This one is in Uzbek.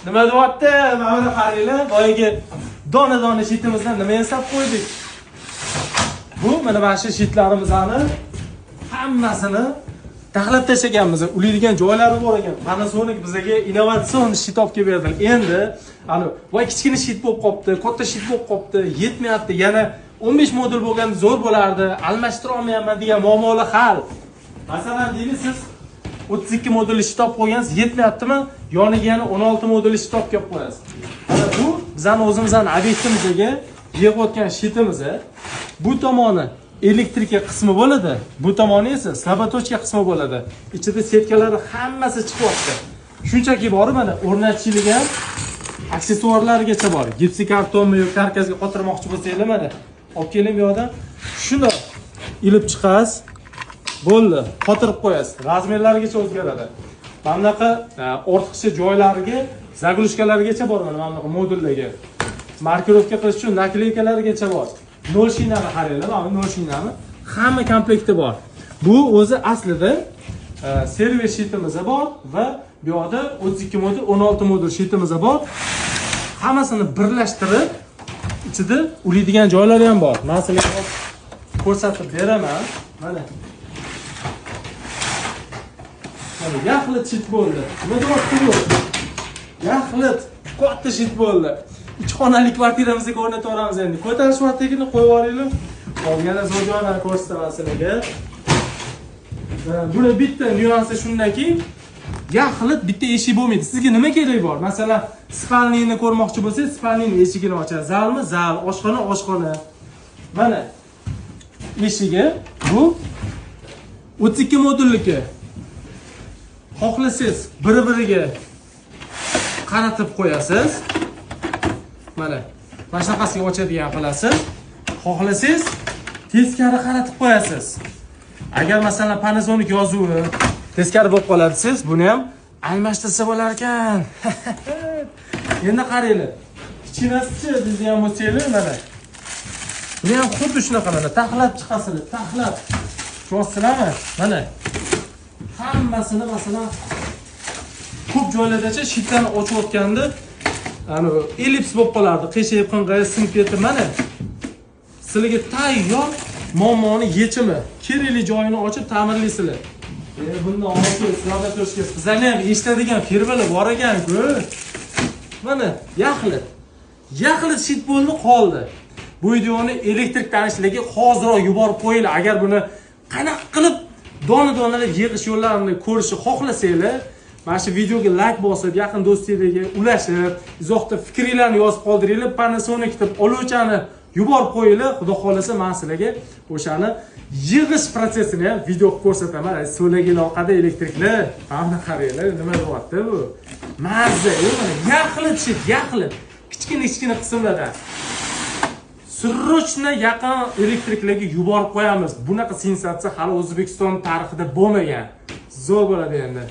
Nima deyapti? Mana buni qaranglar, boyagi dona-dona shitimizdan nima yasab qo'ydik? Bu mana shu shitlarimizni hammasini taxlab tashlaganmiz. Ulaydigan joylari bor ekan. Panasonic bizga innovatsion shit olib kelib berdilar. Endi ana voy kichkina shit bo'lib qopti, katta shit bo'lib qopti, yetmayapti. Yana 15 modul bo'lganda zo'r bo'lardi, almashtira olmayapman degan muammolar hal. Masalan, deylik siz 32 modulli shit olib qo'ygansiz, yetmayaptimi? Yoniga yana 16 modulli shit olib kelib qo'yasiz. Mana bu bizning o'zimizning obyektimizga yig'ayotgan shitimiz. Bu tomoni elektrika qismi bo'ladi, bu tomoni esa slabotochka qismi bo'ladi. Ichida setkalari hammasi chiqyapti. Shunchaki borib mana o'rnatishlik ham aksessuarlarigacha bor. Gipsi kartonmi yoki karkasga qotirmoqchi bo'lsanglar mana olib keling bu yoqdan. Shuni ilib chiqasiz. Bo'ldi, qotirib qo'yasiz. Razmerlarigacha o'zgaradi. Mana bunaqa ortiqcha joylariga, zagruzkalargacha bor mana bunaqa modullarga. Markirovka qilish uchun nakleykalargacha bor. Nol shinani qaranglar, mana bu nol shinani hamma komplekti bor. Bu o'zi aslida server shitimiz bor va bu yoqda 32 modul, 16 modul shitimiz bor. Hammasini birlashtirib ichida ulaydigan joylari ham bor. Men sizlarga ko'rsatib beraman. Mana. Mana yaxlit shit bo'ldi. Nima deyapti bu? Yaxlit katta shit bo'ldi. 3 xonali kvartiramizga o'rnatib yuboramiz endi. Ko'tarishyaptigini qo'yib yuboringlar. Hop, yana zo'r joylarni ko'rsataman sizlarga. Buni bitta nyuansi shundaki, yaxlit bitta eshik bo'lmaydi. Sizga nima kerak bor? Masalan, spalniyni ko'rmoqchi bo'lsangiz, spalniyning eshigini ochasiz. Zalmi? Zal, oshxona, oshxona. Mana eshigi bu 32 modulliki. Xohlasangiz bir-biriga qaratib qo'yasiz. Mana mana shunaqasiga ochadigan qilasiz. Xohlasangiz teskari qaratib qo'yasiz. Agar masalan Panasonic yozuvi teskari bo'lib qoladi siz, buni ham almashtirsa bo'lar ekan. Endi qaranglar. Kichkinasichi bizni ham bo'lsanglar mana. Buni ham xuddi shunaqa mana taxlab chiqasizlar, taxlab. Tushunyapsizlarmi? Mana hammasini masalan ko'p joylardacha shitlarni ochayotganda ana ellips bo'lib qolardi, qiyshayib qing'ayib sinib ketib. Mana sizlarga tayyor muammoni yechimi, kerakli joyini ochib ta'mirlaysizlar. Bundan olib slabatochka bizlarni ham eshitadigan firmalar bor ekan-ku. Mana yaxlit. Yaxlit shit bo'ldi, qoldi. Bu videoni elektrik tanishlarga hoziroq yuborib qo'yinglar. Agar buni qanaqa qilib dona-donalab yig'ish yo'llarini ko'rishni xohlasanglar, mana shu videoga like bosib, yaqin do'stlaringizga ulashib, izohda fikringlarni yozib qoldiringlar. Panasonic deb oluvchani yuborib qo'yinglar. Xudo xolasa men sizlarga o'shani yig'ish protsessini ham video qilib ko'rsataman. So'laga aloqada elektriklar, mana qaranglar, nima deyapti bu? Mazza, mana yaxlit shit, yaxlit. Kichkina-kichkina qismlardan. Srochna yaqin elektriklarga yuborib qo'yamiz. Bunaqa sensatsiya hali O'zbekiston tarixida bo'lmagan. Zo'r bo'ladi endi.